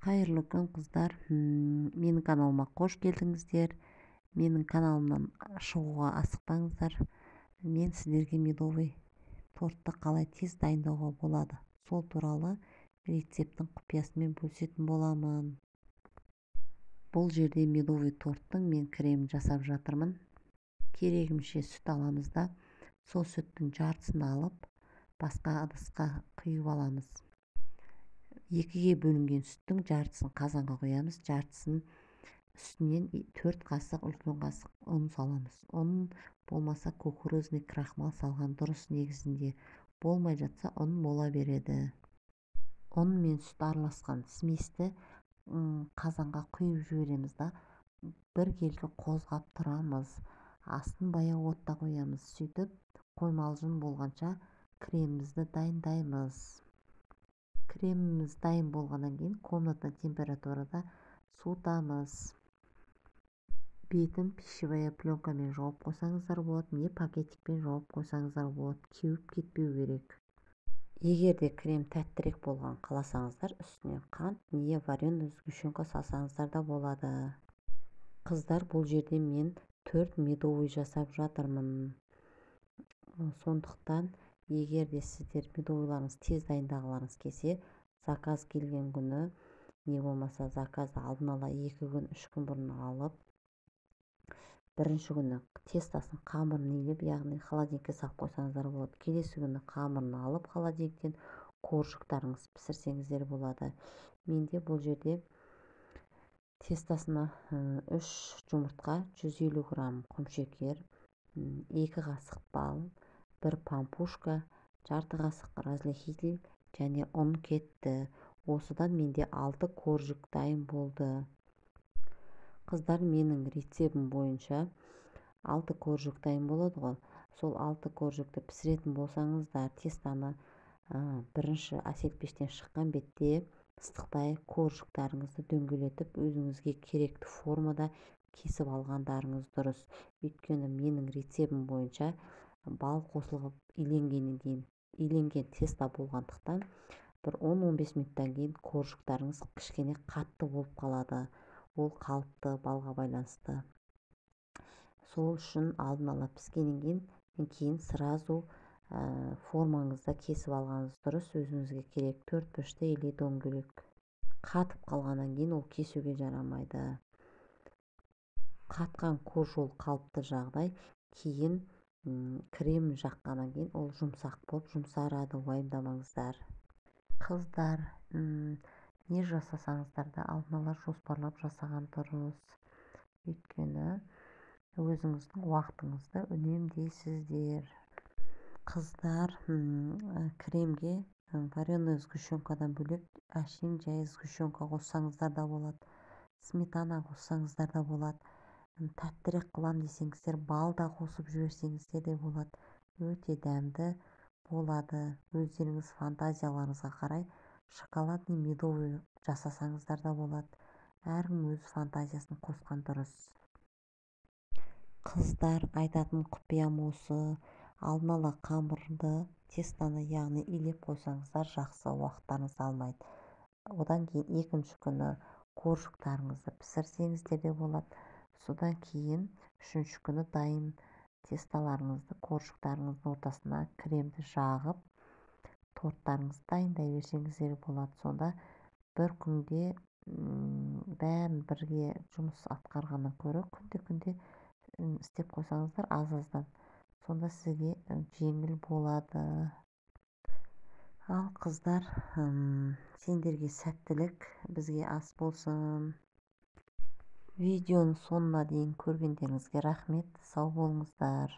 Қайырлы күн, қыздар! Менің каналыма қош келдіңіздер! Менің каналымнан шығуға асықпаңыздар. Мен сіздерге медовый тортты қалай тез дайындауға болады, сол туралы рецепттің құпиясымен бөлісетін боламын. Бұл жерде медовый торттың мен кремін жасап жатырмын. Керегімше сүт аламыз да, сол сүттің жартысын алып, басқа ыдысқа құйып аламыз. Екіге бөлінген сүттің жартысын қазанға құямыз, жартысын үстінен 4 қасық, үлкен қасық ұн саламыз. Ұн болмаса, кукурузный крахмал салған дұрыс негізінде. Болмай жатса, ұн бола береді. Ұн мен сүт араласқан сместі қазанға құйып жібереміз да, біркелкі қозғап тұрамыз. Астын баяу отта қоямыз. Сөйтіп, қоймалжың болғанша кремімізді дайындаймыз. Креміміз дайын болғаннан кейін комнатный температурада суытамыз. Бетін пищевая пленкамен жауып қойсаңыздар болады, не пакетикпен жауып қойсаңыздар болады, кеуіп кетпеу керек. Егер де крем тәттірек болған қаласаңыздар, үстіне қант не вареный сгущенка салсаңыздар да болады. Қыздар, бұл жерде мен төрт медовый жасап жатырмын. Сондықтан егер де сіздер медовыйларыңыз тез дайындағыларыңыз келсе, заказ келген күні, не болмаса заказды алдын ала 2 күн, 3 күн бұрын алып, бірінші күні тестосын, қамырын илеп, яғни холодильникке салып қойсаңыздар болады. Келесі күні қамырын алып, холодильниктен коржиктарыңыз пісірсеңіздер болады. Менде бұл жерде тестосына үш жұмыртқа, 150 грамм құмшекер, 2 қасық бал, бір пампушка, жарты қасық разрыхлитель және ұн кетті. Осыдан менде алты коржик дайын болды. Қыздар, менің рецептім бойынша алты коржик дайын болады ғой. Сол алты коржикті пісіретін болсаңыздар, тестоны бірінші әсел пештен шыққан бетте ыстықтай коржиктарыңызды дөңгелетіп, өзіңізге керекті формада кесіп алғандарыңыз дұрыс. Өйткені менің рецептім бойынша бал қосылып иленгеннен кейін, иленген тесто болғандықтан, бір 10-15 минуттан кейін коржиктарыңыз кішкене қатты болып қалады. Ол қалыпты, балға байланысты. Сол үшін алдын ала піскеннен кейін сразу формаңызда кесіп алғаныңыз дұрыс, өзіңізге керек төрт бұрышты или дөңгелек. Қатып қалғаннан кейін ол кесуге жарамайды. Қатқан корж ол қалыпты жағдай. Кейін крем жаққаннан кейін ол жұмсақ болып жұмсарады, уайымдамаңыздар. Қыздар, не жасасаңыздар да, алдын ала жоспарлап жасаған дұрыс, өйткені өзіңіздің уақытыңызды үнемдейсіздер. Қыздар, кремге вареный сгущенкадан бөлек әшейін жай сгущенка қоссаңыздар да болады, сметана қоссаңыздар да болады. Тәттірек қылам десеңіздер, бал да қосып жіберсеңіздер де болады, өте дәмді болады. Өздеріңіз фантазияларыңызға қарай шоколадный медовый жасасаңыздар да болады. Әркім өз фантазиясын қосқан дұрыс. Қыздар, айтатын құпиям осы: алдын ала қамырды, тестоны, яғни илеп қойсаңыздар жақсы, уақыттарыңызды алмайды. Одан кейін екінші күні коржиктарыңызды пісірсеңіздер де болады. Содан кейін үшінші күні дайын тестоларыңызды коржиктарыңыздың ортасына кремді жағып, торттарыңызды дайындай берсеңіздер болады. Сонда бір күнде бәрін бірге жұмыс атқарғаннан гөрі, күнде-күнде істеп қойсаңыздар аз-аздан, сонда сізге жеңіл болады. Ал, қыздар, сендерге сәттілік, бізге ас болсын! Видеоның соңына дейін көргендеріңізге рахмет, сау болыңыздар!